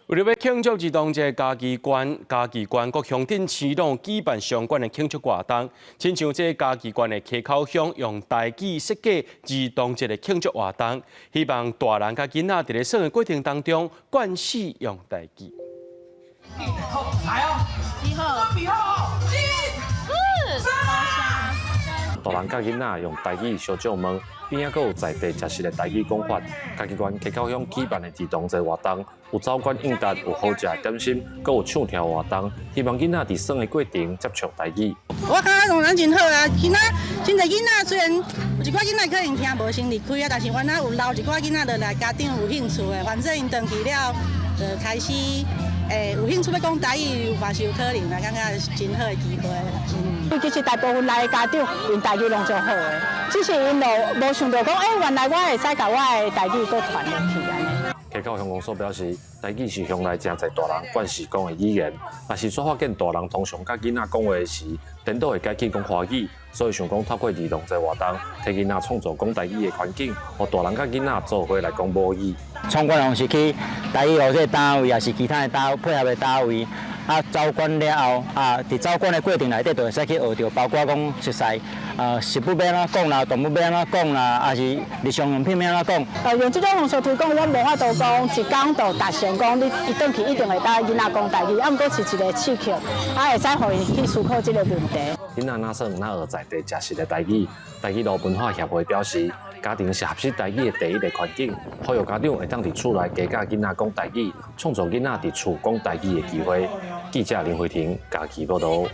為著欲慶祝兒童節，嘉義縣、嘉義縣各鄉鎮市攏舉辦相關的慶祝活動，親像這嘉義縣的溪口鄉用台語設計兒童節的慶祝活動，希望大人佮囡仔佇咧耍的過程當中，慣勢用台語。來哦，你好，準備好，一、三。大人佮囡仔用台語相借問，邊仔閣有在地食食的台語講法。嘉義縣溪口鄉舉辦的兒童節活動，有走關應答，有好食的點心，閣有唱跳活動，希望囡仔佇耍的過程接觸台語。我感覺當然真好啊！囡仔真濟囡仔雖然有一寡囡仔可能聽無先離開啊，但是原來有留一寡囡仔落來，家長有興趣的，反正𪜶轉去了就開始會有興趣欲講台語，嘛是有可能啊，感覺是真好的機會。其實大部分來的家長，𪜶台語攏足好的，只是𪜶無想著講，欸，原來我會使共我的台語閣傳落去按呢。溪口鄉公所表示，台語是鄉內誠濟大人慣勢講的語言，若是煞發現大人通常佮囡仔講話時，顛倒會改去講華語，所以想講透過兒童節活動，替囡仔創造講台語的環境，予大人佮囡仔做伙來講母語。創館攏是去台語學這個單位，抑是其他的單配合的單位。啊，走館了後，啊，佇走館的過程內底，就會使去學著，包括講熟似，食物欲按怎講啦，動物欲按怎講啦，抑是日常用品欲按怎講。用這種方式推廣，阮無法度講一工就達成講你伊轉去一定會當囡仔講台語，啊，毋過是一個刺激，啊，會使予𪜶去思考這個問題。囡仔若耍若學在地食食的台語，台語路文化協會表示，家庭是學習台語的第一个環境，呼籲家長會當佇厝內加教囡仔講台語，創造囡仔佇厝講台語的機會。記者林慧婷嘉義報導。